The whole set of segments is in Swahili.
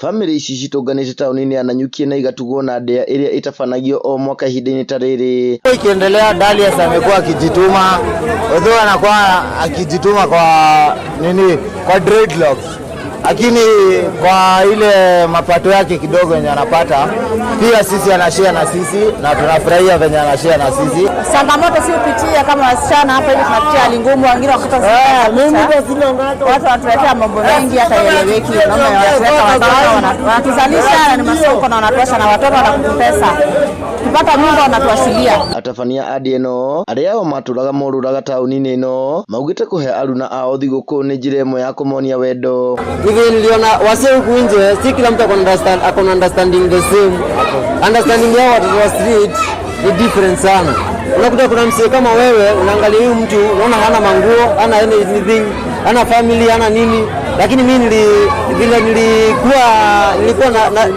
Bamĩrĩ ici citũnganĩte taũni-inĩ ya Nanyuki na igatugwo na ndĩa ĩrĩa ĩtabanagio o mwaka ihinda-inĩ ta rĩrĩ. Ikiendelea, Dalius amekuwa akijituma, although anakuwa akijituma kwa nini, kwa dreadlocks, lakini kwa ile mapato yake kidogo yenye anapata, pia sisi anashare na sisi na tunafurahia venye anashare na sisi. Changamoto si upitia kama wasichana hapa hivi tunapitia hali ngumu, wengine wakati watu wanatuletea mambo mengi hata ieleweki. Unaona, wanatuleta watoto wanatuzalisha na ni masoko na wanatuacha na watoto wanakutesa, tukipata mimba wanatuashilia. Atabania a ndĩa ĩno arĩa ao matũraga morũraga taũni-inĩ ĩno maugĩte kũhe aruna ao thigũkũ nĩ njĩra ĩmwe ya kũmonia wendo. Hivi niliona wasee huku nje, si kila mtu akona understanding the same. Understanding yao watoto wa street ni different sana. Unakuta kuna msee kama wewe unaangalia huyu mtu unaona hana manguo, hana anything, hana family, hana nini, lakini mimi vile nilikuwa na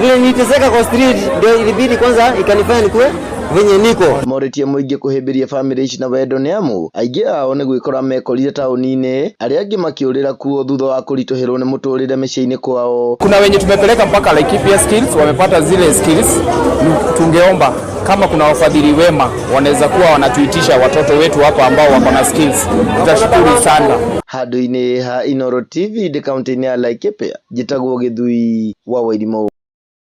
vile niliteseka kwa street, ndio ilibidi kwanza ikanifanya nikuwe venye niko. Morĩtie mũingĩ kũhĩmbĩria bamĩrĩ ici na wendo nĩ amu aingĩ ao nĩ gwĩkora mekorire taũni-inĩ arĩa angĩ makĩũrĩra kuo thutha wa kũritũhĩrwo nĩ mũtũrĩre mĩciĩ-inĩ kwao. Kuna wenye tumepeleka mpaka Laikipia skills, wamepata zile skills. Tungeomba kama kuna wafadhili wema wanaweza kuwa wanatuitisha watoto wetu hapa ambao wako na skills, tutashukuru sana. Handũ-inĩ ha Inooro TV ndĩ kaũntĩ-inĩ ya Laikipia, njĩtagwo Gĩthui wa Wairimũ.